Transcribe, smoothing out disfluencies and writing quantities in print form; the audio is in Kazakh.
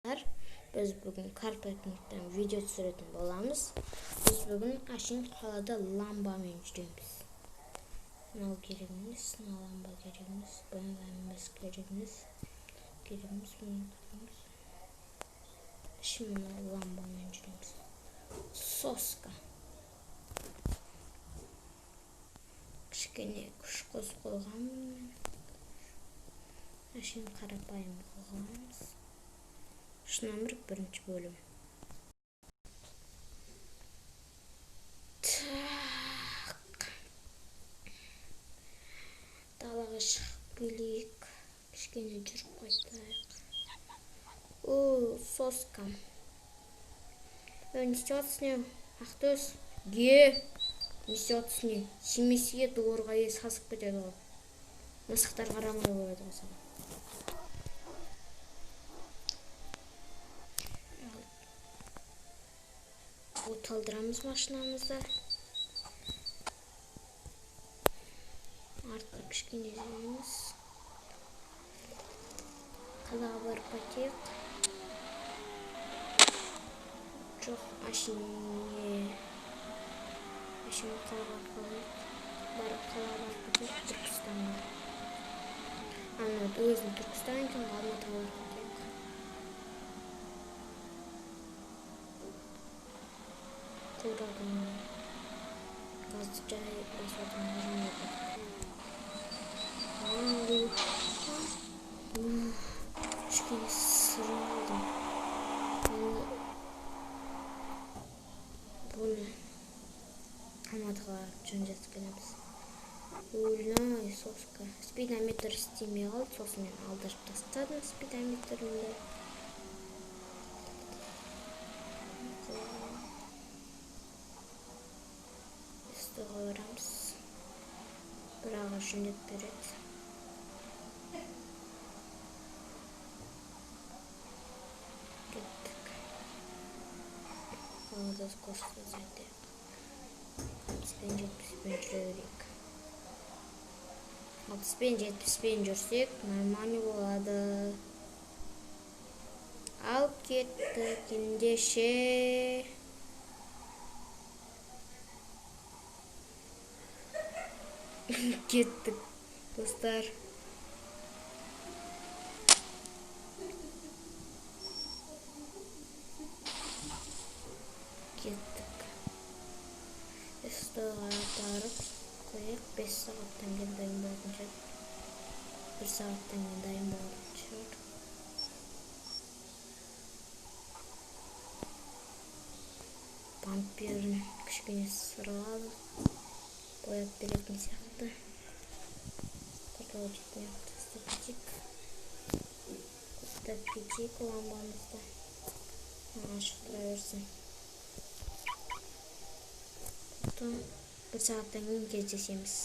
Достар, біз бүгін карпаркингтен видео түсіретін боламыз. Біз бүгін әшейін қалада ламбамен жүреміз. Мынау керек емес, мынау ламба керек емес, BMW емес керек емес, керек емес, мынау керек емес. Әшейін мынау ламбамен жүреміз. Соска. Кішкене күш қосып қойғанмын мен. Әшейін қарапайым қылғанбыз. Номер бірінші бөлім. Так. Далаға шығып келейік. Кішкене жүріп қайтайық. О, соска. Не істеп жатырсың, Ақтөс? Е, не істеп жатырсың? Тимесе дворға сасып кетеді ғой. Мысықтар қарамай қояды ғой саған. От алдырамыз машинамызды. Артқа кішкене жүреміз. Қалаға барып қайтайық. Жоқ, әшейін қалаға қалайық. Барып қалаға барып кетейік, Түркістанға. Ана өзім Түркістан екен, Алматыға барып кетейік. Қурадым. Газды жай басып отырмын. Кішкене сырып алдым. Енді бұны Алматыға барып жөндетіп келеміз. Өлай, соска. Спидометр істемей қалды, сосын мен алдырып тастадым спидометрімді. Естіға барамыз. Бірақ жөндеп береді. Кеттік. Қалада скоростьті азайтайық. 60-пен 70-пен жүре берейік. 60-пен 70-пен жүрсек нормально болады. Ал кеттік ендеше. Кеттік, достар. Кеттік. Столға барып қояйық. 5 сағаттан кейін дайын болатын шығар. 1 сағаттан кейін дайын болатын шығар. Бамперін кішкене сырғалып бояп беретін сияқты. Потолочный тастап кетейік. Тастап кетейік ламбамызды. Ашық тұра берсін. 1 сағаттан кейін кездесеміз.